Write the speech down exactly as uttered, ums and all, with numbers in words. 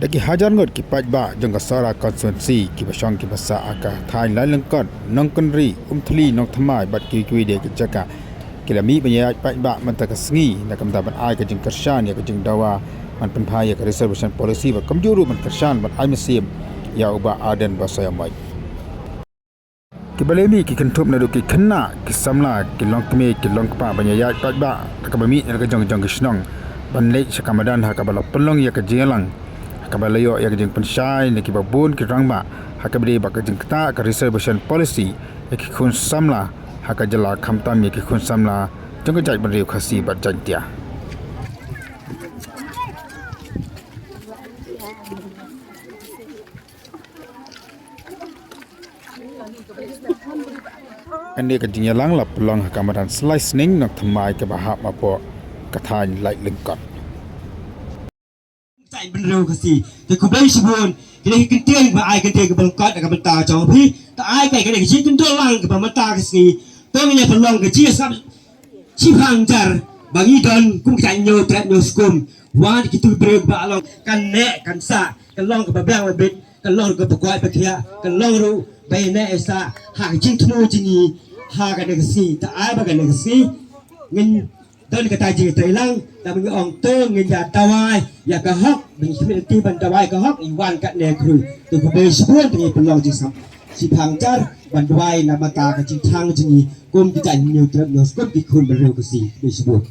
Ki hajar ngut ki paidbah jong ka Sohra constituency kiba shong kiba sah ha ka thaiñ Laityngkot, Nongkynrih, Umthli, Nongthymmai bad kiwei kiwei de ki jaka ki la mih ban ïaid paidbah mynta ka sngi na ka bynta ban ai ka jingkyrshan ïa ka jingdawa ban pynphai ïa ka reservation policy bad kumjuh ruh ban kyrshan ban ai mynsiem ïa u Bah Ardent Basaiawmoit. Ki balei mih ki kynthup naduh ki khynnah, ki samla, ki longkmie, ki longkpa ban ïaid paidbah ha kaba mih na ka jong ka jong ka shnong ban leit sha ka madan ha kaba la pynlong ïa ka jingïalang ha kaba la ïoh ïa ka jingpynshai na kiba bun ki rangbah ha kaba dei ba ka jingktah ka reservation policy ïa ki khun samla ha ka jylla khamtam ïa ki khun samla jong ka jaitbynriew Khasi bad Jaintia. Kane ka jingïalang la pynlong ha ka madan Slaisning Nongthymmai kaba hap hapoh ka thaiñ Laityngkot. Thaiñ bynriew Khasi te khublei shibun. Kine ki kyntien ba ai kyntien kaba lyngkot na ka bynta jong phi. Ta ai kai kane ka jingkyndon lang kaba mynta ka sngi. To ngin ïa pynlong ka jingsngap shiphang jar ba ngi don kum ka jait Hynñiewtrep Hynñiewskum. Wat kito ki briew ba long kan neh kan sah, kan long kaba biang ba bit, kan long ruh kaba koit ba khiah, kan long ruh ba ïaneh ïasah ha ka jingthmu jong ngi ha kane ka sngi. Ta ai ba kane ka sngi ngin don kata jingtreilang, ta ba ngi ong to ngin ïa dawai ïa ka hok, ba ngi khmih lynti ban dawai ka hok, ngi wan katne khrui. To khublei shibun, te ngi pynlong jingsngap shiphang jar ban duwai na ka bynta ka jingthrang jong ngi kum ki jait Hynñiewtrep Hynñiewskum, ki khun bynriew Khasi. Khublei shibun.